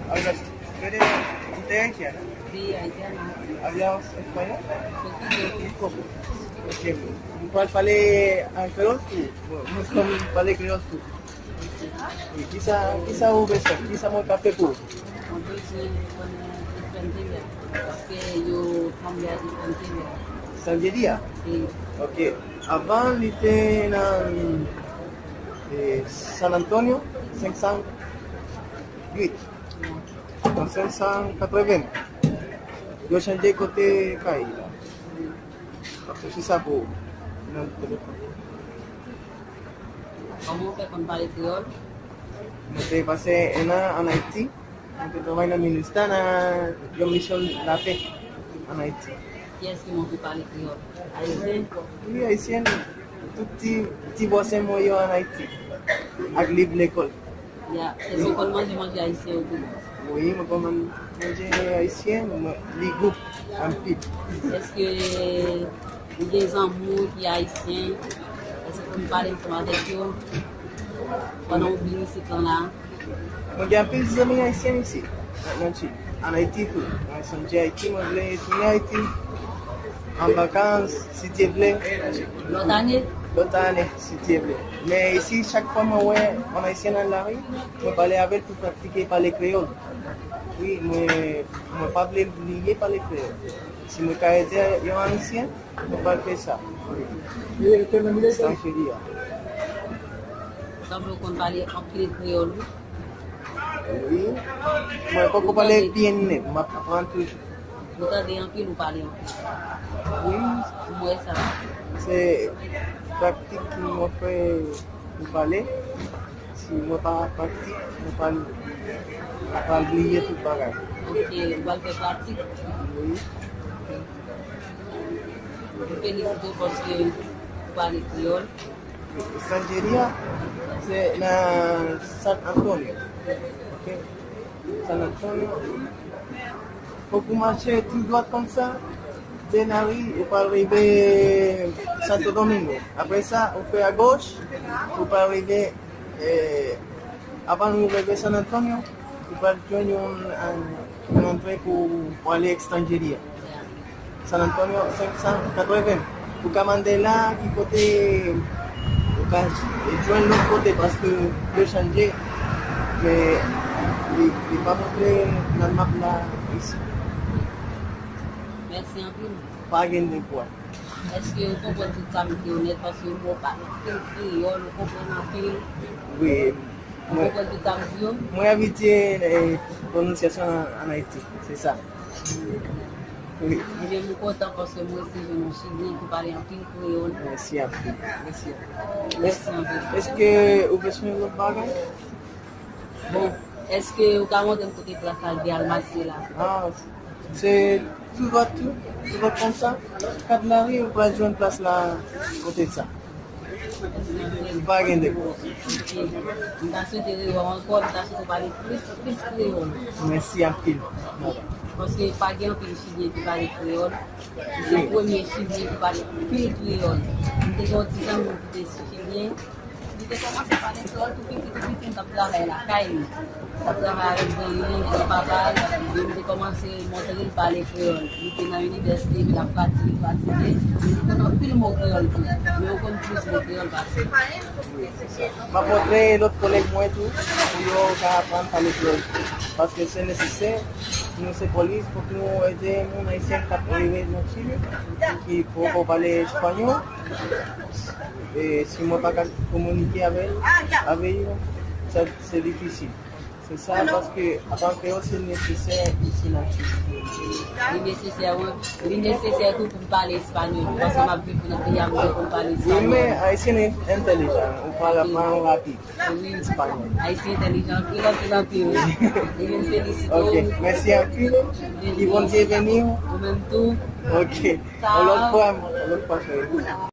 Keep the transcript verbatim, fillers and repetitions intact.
Hablas, tú eres, tú eres haitiana? Sí, haitiana. ¿Hablas español? Poquito. Poco. Ok, m pral pale an kreyòl tou. Bon, mwen konn pale kreyòl tou. E kisa, kisa ou bezwen? Kisa mwen ka fè pou ou? Mwen bezwen konnen Estanteria, paske yo sanble ak Estanteria. Estanteria? Si. Ok. Avan li te nan, eh, San Antonio, senk san uit. Nan senk san katreven. Yo chanje kote kay la. Paske se sa pou nan telefòn. Kòman w fè konn pale kreyòl? Mwen te pase en an an Ayiti. Mwen te travay nan MINUSTAH nan yon misyon lapè an Ayiti. Kiyès ki montre w pale kreyòl? Ayisyen? Wi, ayisyen. Tout ti, ti bòsè mwen yo an Ayiti. Ak liv lekòl. Ya, èske w konn manje manje ayisyen yo tou? Wi, mwen konn manje ayisyen, mwen, li gou anpil. Èske ou gen zanmi ki ayisyen? Èske ou konn pale ansanm avèk yo pandan w vin isit lan la? Mwen gen anpil zanmi ayisyen isi, nan, nan Chili. An Ayiti tou. Mwen sonje Ayiti, mwen vle tounen Ayiti. An vakans, si Dye vle. Lòt ane? Lòt ane, si Dye vle. Men isi, chak fwa mwen wè yon ayisyen nan lari, mwen pale avè l pou pratike pale kreyòl. Wi, mwen, mwen pa vle bliye pale kreyòl. Si mwen ka ede yon ayisyen, mwen pral fè sa. Estanteria. Sanble w konn pale anpil kreyòl, wi. Wi. Mwen poko pale byen nèt, m ap aprann toujou. Ou tande anpil, ou pale anpil. Wi. M wè sa. Se pratik ki mwen fè pou pale. Si mwen pa pratik, mwen pral, mwen pral bliye tout bagay. Ok, ou pral fè pratik? Wi. M felisite w paske ou pale kreyòl. Estanteria, se nan San Antonio. Ok? San Antonio. Fòk ou mache tou dwat konsa, de lari, ou pral rive Santo Domingo. Apre sa, ou fè agoch, ou pral rive, eh, avan ou rive San Antonio, ou pral jwenn yon, eh, yon antre pou, pou ale Estanteria. San Antonio, senk san katreven. Ou ka mande la ki kote ou ka j-, jwenn lòt kote, paske yo chanje, men li, li pa montre nan map la isi. Mèsi anpil. Pa gen de pwoblèm. Èske ou konprann tout sa m di yo nèt? Paske m wè w pale anpil kreyòl, ou konprann anpil. Wi. Ou konprann tout sa m di yo? Mwen abitye, eh, pwononsyasyon an, an Ayiti, se sa. Wi. Ebyen, m kontan paske m resevwa yon Chilyen ki pale anpil kreyòl. Mèsi anpil. Mèsi. Mèsi anpil. Èske ou bezwen lòt bagay? Bon, èske ou ka montre m kote plas Alvin Almacié la? Ah, se tou dwat tou, tou dwat konsa. Kat lari, ou pral jwenn plas la kote sa. Li pa gen de pwoblèm. Ok. M ta swete rewè w ankò, m ta swete w pale plis, plis kreyòl. Mèsi anpil, madanm. Paske pa gen anpil Chilyen ki pale kreyòl. Se premye Chilyen ki pale anpil kreyòl. M te gen yon ti zanmi ki te Chilyen. Li te kòmanse pale kreyòl tou piti, tou piti, m t ap travay lakay li. L ap travay avèk grann li, granpapa l, epi m te kòmanse montre l pale kreyòl. Li te nan inivèsite, epi l ap pratike, pratike. Li konn anpil mo kreyòl tou, men yo konn plis mo kreyòl pase m. M ap montre lòt kolèg mwen tou, pou yo ka aprann pale kreyòl. Paske se nesesè, nou se polis, fòk nou ede moun ayisyen k ap rive nan Chili, ki poko pale espanyòl. E si mwen pa ka kominike avè, avè yo, sa, se difisil. Se sa, paske aprann kreyòl se nesesè isi nan Chili. Li nesesè, wi. Li nesesè tou pou m pale espanyòl, paske m ap viv nan peyi a, m bezwen konn pale espanyòl. Wi, men ayisyen entèlijan, ou pral aprann rapid. Wi. Espanyòl. Ayisyen entèlijan anpil, anpil, anpil, wi. Ebyen, m felisite w. Ok, mèsi anpil. Ke Bondye beni w. Ou menm tou. Ok. Yon lòt fwa, yon lòt fwa, cheri.